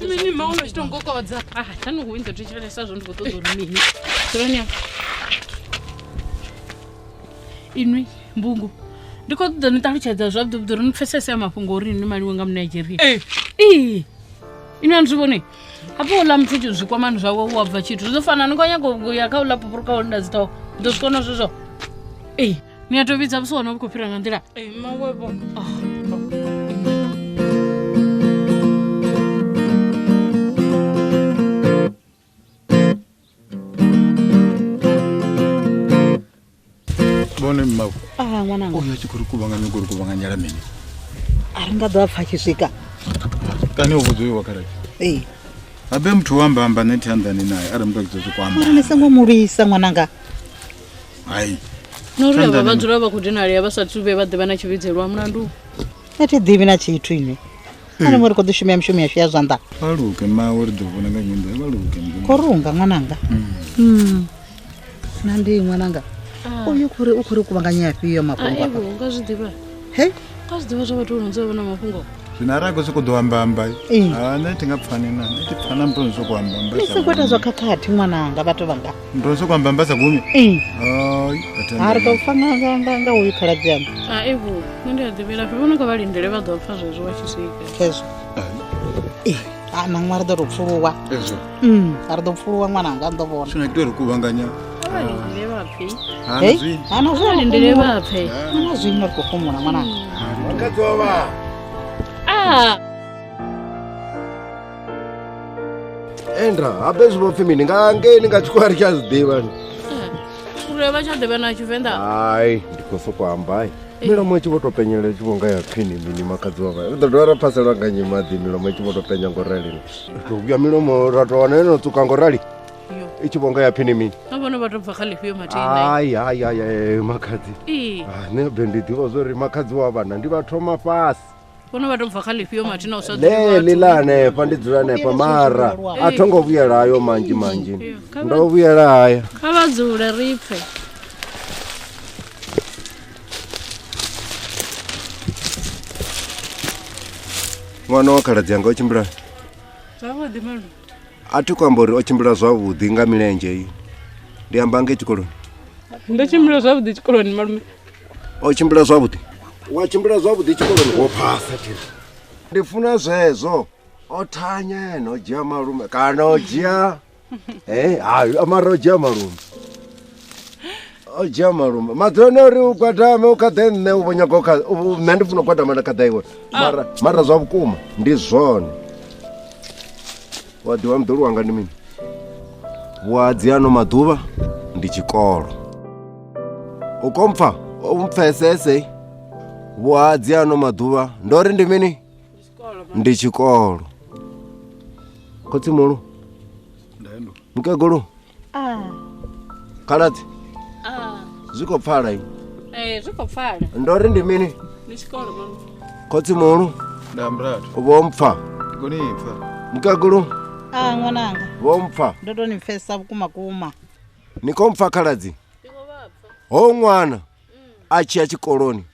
Mini mma u tshi tou nkokodza. Ah, tani hu ndo thetshelesa zwo ndi khou ṱoḓa uri mini. Dzulani afha. Inwi mbungu. Ndi khou ṱoḓa ni ṱalutshedza zwavhuḓi vhuḓi uri ni pfesese mafhungo uri ni maliwe nga Munigeria. Ee. Ee. Inwi a ni zwi vhoni? Hafho uḽa muthu tshi zwikwamani zwawe u a bva tshithu. Zwi ḓo fana ni khou nyaga u ya kha uḽa pupuru kha u linda dziṱhoho. Ni ḓo zwi kona zwezwo? Ee. Ni a tou vhidza vhusiwana vhu khou fhira nga nḓila. Ee, mawevho. Oh. Vhone mmawe. Ah, ṅwananga. Uyu a tshi khou ri kuvhanganya u khou ri kuvhanganyela mini? A ri nga ḓo a pfa a tshi swika. Kani u vhudza uyu wa khaladzi? Ee. Habe muthu wa amba amba nṋe thi anḓani naye arali muthu a tshi ḓo sokou amba. Mara ni songo mu lwisa ṅwananga. Hai. Na uri avha Thandani. vha dzula vha khou dinalea vha sathu vhuya vha ḓivha na tshivhidzelwa mulandu. Nṋe thi ḓivhi na tshithu inwi. Ani mo ri khou ḓi shumea mishumo yashu ya zwanḓa. Vha luge mmawe ri ḓo vhona nga iṅwe nḓila vha luge mbuno. Khou runga ṅwananga. Mm. Na ndi ṅwananga. Uyu khou ri u khou ri kuvhanganya afhio mafhungo Aibo afha? u nga zwi ḓivha. He? Nga zwi ḓivha zwa vhathu vho no dzula vha na mafhungo. Zwino arali a khou sokou ḓo amba amba Ee. ha nṋe thi nga pfani na nṋe thi pfana muthu no sokou amba amba Ni sa songo ita gumi. zwa khakhathi ṅwananga vhathu vhanga. Muthu no sokou amba amba sa gumi. Ee. Hai, a thi Ha ri anḓani. ḓo pfa nga nga nga nga uyu khaladzi aṋu. Aibo nṋe ndi a ḓivhela fhi vhone kha vha lindele vha ḓo pfa zwezwo vha tshi swika. Khezwo. Ee. A na ṅwa ri ḓo tou pfuluwa. Ezwo. Mm, ri ḓo pfuluwa ṅwananga ni ḓo vhona. Zwino ita uri kuvhanganya. Kha vha lindele vha pfe. Ha Hei, na zwino. ha na Kha vha zwino lindele vha pfe. Na zwino ri khou fhumula ṅwananga. Makhadzi wa vha. Ah. Endra, habe zwi vho pfi mini nga ngeini nga tshikhuwa ri tshi a zwi ḓivha ni. Uri vha tsha ḓivha na Tshivenḓa. Hai, ndi khou sokou amba hai. Milomo i tshi vho tou penyelela i tshi vho nga ya phini mini makhadzi wa vha. Ri ḓo dovha ra phaselwa nga nnyi maḓi milomo i tshi vho tou penya ngo rali. Ri tou vhuya milomo ra tou wana yo no tswuka ngo rali Yo. i tshi vho nga ya phini mini. Na vhone vha tou bva kha ḽifhio mathina. Hai hai hai hai makhadzi. Ee. Ah, nṋe be ndi ḓivha zwo ri makhadzi wa vhana ndi vha thoma fhasi. Vhone vha tou bva kha ḽifhio mathina u sa ḓivhi Ḽeḽi vhathu. ḽa hanefha ndi dzula hanefha mara a tho ngo vhuyela hayo manzhi manzhi. Kha vha- Ndo vhuyela haya. Kha vha dzule ri pfe. Ṅwana wa khaladzi yanga o tshimbila Zwavhuḓi malume. a thi khou amba uri o tshimbila zwavhuḓi nga milenzhe iyi. Ndi amba ngei tshikoloni. Ndo tshimbila zwavhuḓi tshikoloni malume. O tshimbila zwavhuḓi. Wa tshimbila zwavhuḓi tshikoloni wo phasa thiri. Ndi funa zwezwo. O thanya ene o dzhia malume kana o dzhia eh hai mara o dzhia malume. O dzhia malume. Madzuloni uri u gwadame u khaḓe nṋe u vho nyaga u kha nṋe ndi funa u gwadama nda khaḓa iwe. Mara mara zwa vhukuma ndi zwone. Wa ḓivha muḓulu wanga ndi mini? Vhuhadzi ano maḓuvha ndi tshikolo. U kompfa u mpfesese. Vhuhadzi ano maḓuvha ndo ri ndi mini? Ndi tshikolo. Khotsimulu. Mukegulu. Ah. Khaladzi. Ah. Zwi khou pfala ini. Ee, zwi khou pfala. Ndo ri ndi mini? Ndi tshikolo malume. Khotsimulu. Nda murathu. Vho mpfa. Ndi koni ipfa. Mukegulu. Ah, ṅwananga. Vho mpfa. Ndo to ni pfesesa vhukuma kuma. Ni khou mpfa khaladzi? Ho ṅwana a tshi ya tshikoloni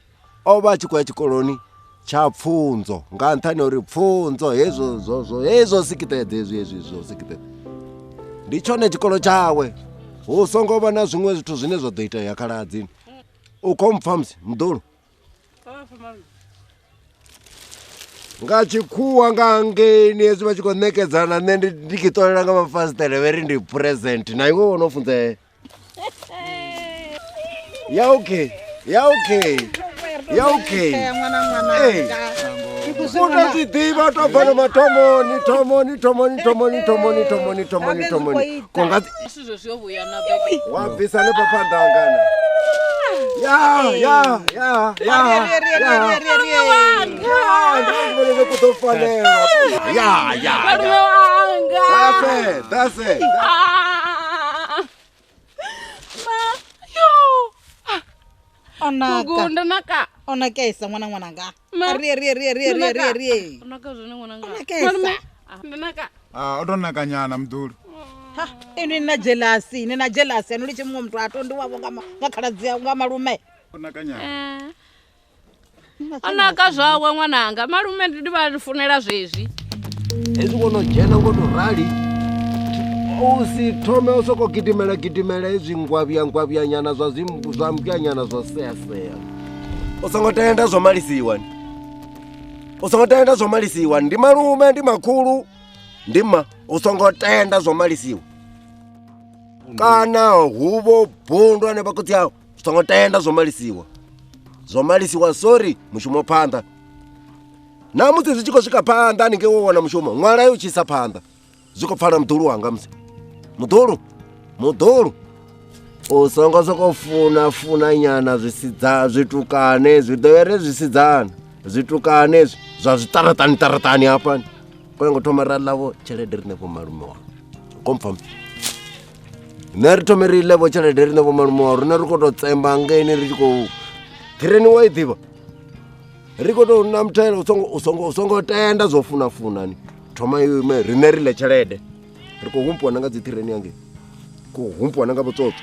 o vha a tshi khou ya tshikoloni tsha pfunzo nga nṱhani ha uri pfunzo hezwo zwo zwo hezwo sikiṱeḓe hezwi hezwi zwo sikiṱeḓe ndi tshone tshikolo tshawe hu songo vha na zwiṅwe zwithu zwine zwa ḓo itea khaladzi u khou mpfa musi muḓulu. Nga tshikhuwa nga ngeni hezwi vha tshi khou ṋekedzana nṋe ndi tshi ṱolela nga mafasiṱere vhe ri ndi present na iwe wo no funzea. Ya okay. Ya okay. Ya okay. U tou zwi ḓivha to bva na mathomoni thomoni thomoni thomoni thomoni thomoni thomoni thomoni. Konga wa bvisa hanefha phanḓa ngana. Ya ya ya ya. Ya ya. That's it. That's it. Onaka. Onakesa mwana mwananga. Rie rie rie rie rie rie rie. Onaka zwone mwananga. Onakesa. Ndinaka. Ah, o tonaka nyana mdulu. Ha, inwi na jealousy, ni na jealousy anu litshi muṅwe muthu a tondi wavho nga khaladzi nga malume. Onaka nyana. Onaka zwawe mwananga, malume ndi vha funela zwezwi. Hezwi wono dzhena ngo to rali. U si thome u soko gidimela gidimela hezwi ngwavhuya ngwavhuya nyana zwa zwi zwa mbya nyana zwa sea sea. U songo tenda zwo malisiwa. U songo tenda zwo malisiwa ndi malume ndi makhulu ndi ma u songo tenda zwo malisiwa. Kana huvo bundwa ne vhakotsi awo u songo tenda zwo malisiwa. Zwo malisiwa sorry mushumo phanḓa. Na musi zwi tshi khou swika phanḓa ni nge wo wana mushumo ṅwala u tshi isa phanḓa. Zwi khou pfala muḓulu wanga musi. Muḓulu. Muḓulu. U songo soko funa funa nyana zwisidza zwitukane zwi ḓo ri zwisidzana zwitukane zwa zwitaratani taratani hafha. Ko ngo thoma ra ḽavho tshelede rine vho malume wa. Kompfa. Nṋe ri thome ri ḽe vho tshelede rine vho malume wa rine ri khou tou tsemba ngeni ri tshi khou ṱhireni wa i ḓivha. Ri khou tou namthela u songo tenda zwo funa funa ni. Thoma ime rine ri ḽe tshelede. Ri khou humpiwa na nga dzi ṱhireni yange. Khou humpiwa na nga vhutsotso.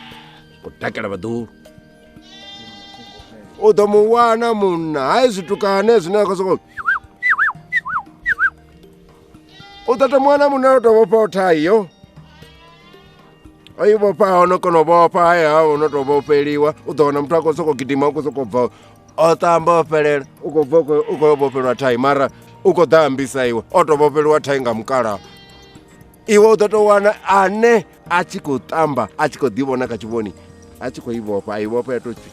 Khou dakela vhaḓulu. U ḓo mu wana munna hai zwitukane zwine a khou soko. U ḓo to mu wana munna o to vhofhaho thai yo. O i vhofhaho no kona u vhofha hai ha no to vhofheliwa. U ḓo wana muthu a khou soko gidima u khou soko bva o tamba o fhelela u khou bva u khou vhofhelwa thai mara u khou ḓa ambisa iwe o to vhofheliwa thai nga mukalaha. Iwe u ḓo to wana ane a tshi khou tamba a tshi khou ḓivhona kha tshivhoni a tshi khou i vhofha a i vhofha ya to pfi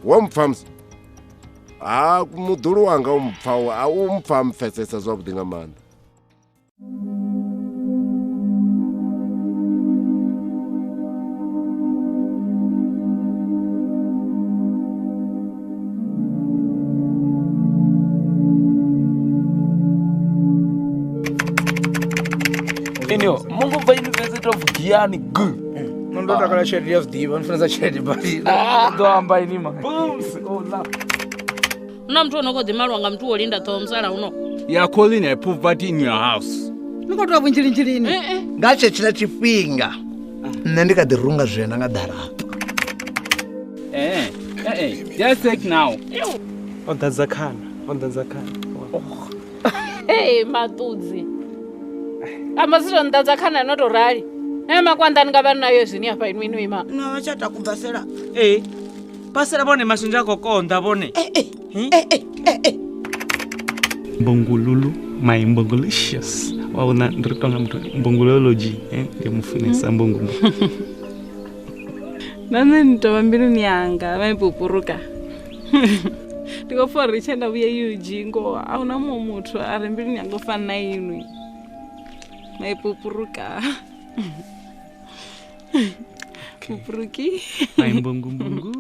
wo mpfa musi. Ha muḓulu wanga u mpfa a u mpfa mpfesesa zwavhuḓi nga maanḓa. Enyo, mungu bva University of Giyani G. Ndo takala tshelede ya zwiḓivha, ndi funesa tshelede badi. Ndo amba ini ma. Booms. Oh la. Na muthu ono khou ḓi malwa nga muthu wo linda ṱhoho musala uno. You are calling a poverty in your house. Ni khou tou vhunzhilinzhilini. Nga tshetshila tshifhinga nṋe ndi kha ḓi runga zwena nga ḓarapa. Just take now. O ḓadza khana, o ḓadza khana. Hey, maṱudzi. Amba si zwo nḓadza khana no to rali. Na makwandani nga vha nayo zwini afha inwi inwi ima. No vha tsha takubvasela. Pasela vhone mashinzha a khou konḓa vhone. Mbongululu, my mbongolicious. Wa una ndi tonga muthu mbongolology, ndi mufunesa mbongo. Na nṋe ndi tovha mbiluni yanga vha ipupuruka. Ndi khou pfa uri tshe nda vhuya UG ngo a huna muṅwe muthu a re mbiluni yanga u fana na inwi. Maipupuruka. Pupuruki. My mbongo mbongo.